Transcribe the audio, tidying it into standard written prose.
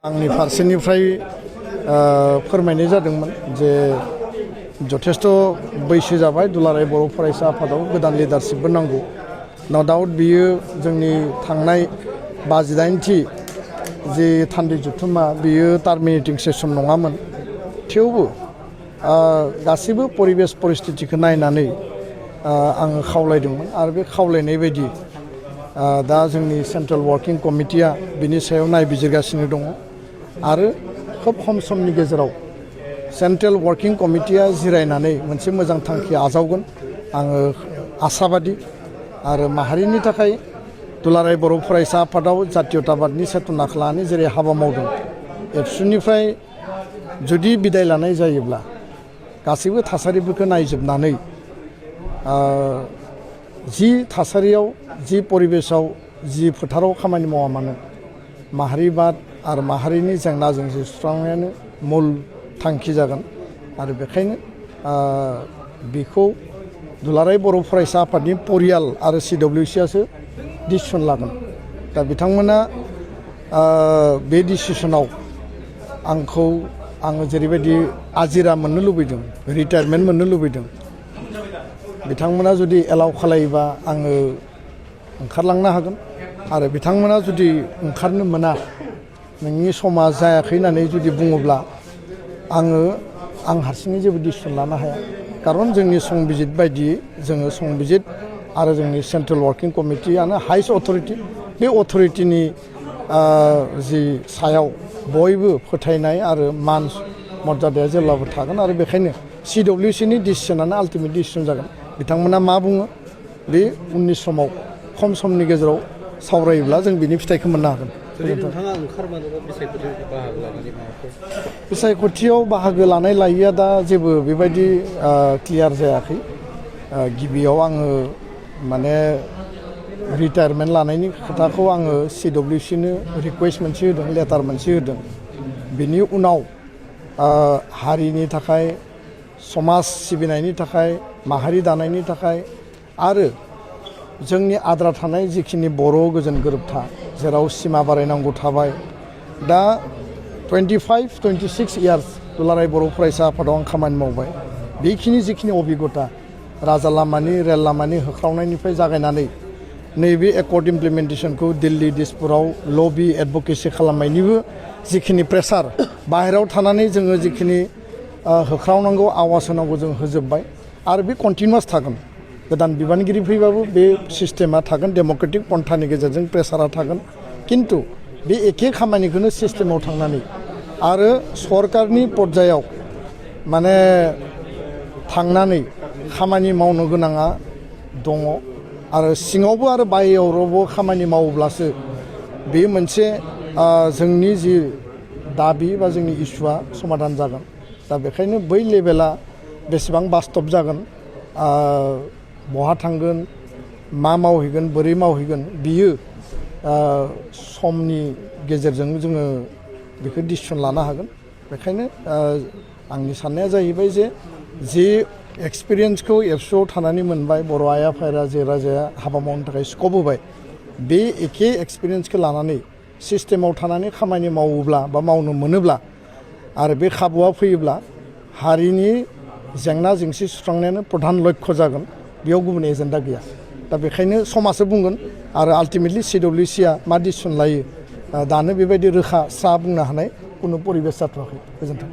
आंनि फारसेनिफ्राय फोरमायनाय जादोंमोन जे जथेस्थ बैसो जाबाय दुलाराय बर' फरायसा आफादाव गोदान लिडारशिपबो नांगौ। नो डाउट बियो जोंनि थांनाय 58थि जे थान्दै जुथुमा बियो टार्मिनेटिं सेसन नङामोन। थेवबो गासैबो परिबेस परिस्थितिखौ नायनानै आङो खावलायदोंमोन आरो बे खावलायनाय बायदि दा जोंनि सेन्ट्रेल वार्किं कमिटिया बिनि सायाव नायबिजिरगासिनो दङ आरो खोब खम समनि गेजेराव सेन्ट्रेल वार्किं कमिटिया जिरायनानै मोनसे मोजां थांखि आजावगोन आङो आसाबादि। आरो माहारिनि थाखाय दुलाराय बर' फरायसा आफादाव जातीयताबादनि सेतनाखौ लानानै जेरै हाबा मावदों एबसुनिफ्राय जुदि बिदाय लानाय जायोब्ला गासैबो थासारिफोरखौ नायजोबनानै जि थासारियाव जि परिबेसाव जि फोथाराव खामानि मावा मानो माहारिबाद आरो माहारिनि जेंना जेंसि सुस्रांनायानो मुल थांखि जागोन। आरो बेखायनो बेखौ दुलाराय बर' फरायसा आफादनि परियाल आरो CWCआसो डिसिसन लागोन। दा बिथांमोना बे डिसिसनाव आङो जेरैबायदि आजिरा मोननो लुबैदों रिटायारमेन्ट मोननो लुबैदों बिथांमोना जुदि एलाउ खालायोबा आङो ओंखारलांनो हागोन। आरो बिथांमोना जुदि ओंखारनो मोना नोंनि समा जायाखै होननानै जुदि बुङोब्ला आं हारसिङै जेबो डिसिसन लानो हाया। खारन जोंनि संबिजित बायदियै जोङो संबिजित आरो जोंनि सेन्ट्रेल वार्किं कमिटियानो हाइस्ट अथरिटि। बे अथरिटिनि जि सायाव बयबो फोथायनाय आरो मान मर्यादाया जेब्लाबो थागोन। आरो बेखायनो CWCनि डिसिसनानो आल्टिमेट डिसिसन जागोन। बिथांमोना मा बुङो बे उननि समाव खम समनि गेजेराव सावरायोब्ला जों बिनि फिथाइखौ मोननो हागोन। बिसायख'थियाव बाहागो लानाय लायैया दा जेबो बेबायदि क्लियार जायाखै। गिबियाव आङो माने रिटायारमेन्ट लानायनि खोथाखौ आङो CWCनो रिकुवेस्ट मोनसे होदों लेटार मोनसे होदों। बिनि उनाव हारिनि थाखाय समाज सिबिनायनि थाखाय माहारि दानायनि थाखाय आरो जोंनि आद्रा थानाय जिखिनि बर' गोजोन गोरोबथा जेराव सिमा बारायनांगौ थाबाय दा 25-26 इयार्स दुलाराय बर' फरायसा आफादाव आं खामानि मावबाय। बेखिनि जिखिनि अभिगता राजा लामानि रेल लामानि होख्रावनायनिफ्राय जागायनानै नैबे एकर्ड इमप्लिमेन्टेसनखौ दिल्ली दिसपुराव लबि एडभकेसि खालामनायनिबो जिखिनि प्रेसार बाहेरायाव थानानै जोङो जिखिनि होख्रावनांगौ आवाज होनांगौ जों होजोब्बाय। आरो बे कन्टिनिउवास थागोन। गोदान बिबानगिरि फैबाबो बे सिस्टेमा थागोन डेम'क्रेटिक पन्थानि गेजेरजों प्रेसारा थागोन। किन्तु बे एखे खामानिखौनो सिस्टेमाव थांनानै आरो सरकारनि पर्यायाव माने थांनानै खामानि मावनो गोनाङा दङ। आरो सिङावबो आरो बाहेरायावबो खामानि मावोब्लासो बे मोनसे जोंनि जि दाबि बा जोंनि इस्युआ समाधान जागोन। दा बेखायनो बै लेभेला बेसेबां बास्तब जागोन बहा थांगोन मा मावहैगोन बोरै मावहैगोन बियो समनि गेजेरजों जोङो बेखौ डिसिसन लानो हागोन। बेखायनो आंनि साननाया जाहैबाय जे एक्सपिरियेन्सखौ एबसुआव थानानै मोनबाय बर' आइ आफा रायजो राजाया हाबा मावनो थाखाय स्कप होबाय। बे एखे एक्सपिरियेन्सखौ लानानै सिस्टेमाव थानानै खामानि मावोब्ला बा मावनो मोनोब्ला आरो बे खाबुआ फैयोब्ला हारिनि जेंना जेंसि सुस्रांनायानो प्रधान लक्ष्य जागोन। बेयाव गुबुन एजेन्डा गैया। दा बेखायनो समासो बुंगोन आरो आल्टिमेटलि CWCआ मा डिसिसन लायो दानो बेबायदि रोखा स्रा बुंनो हानाय कुनु परिबेस जाथ'वाखै। गोजोन्थों।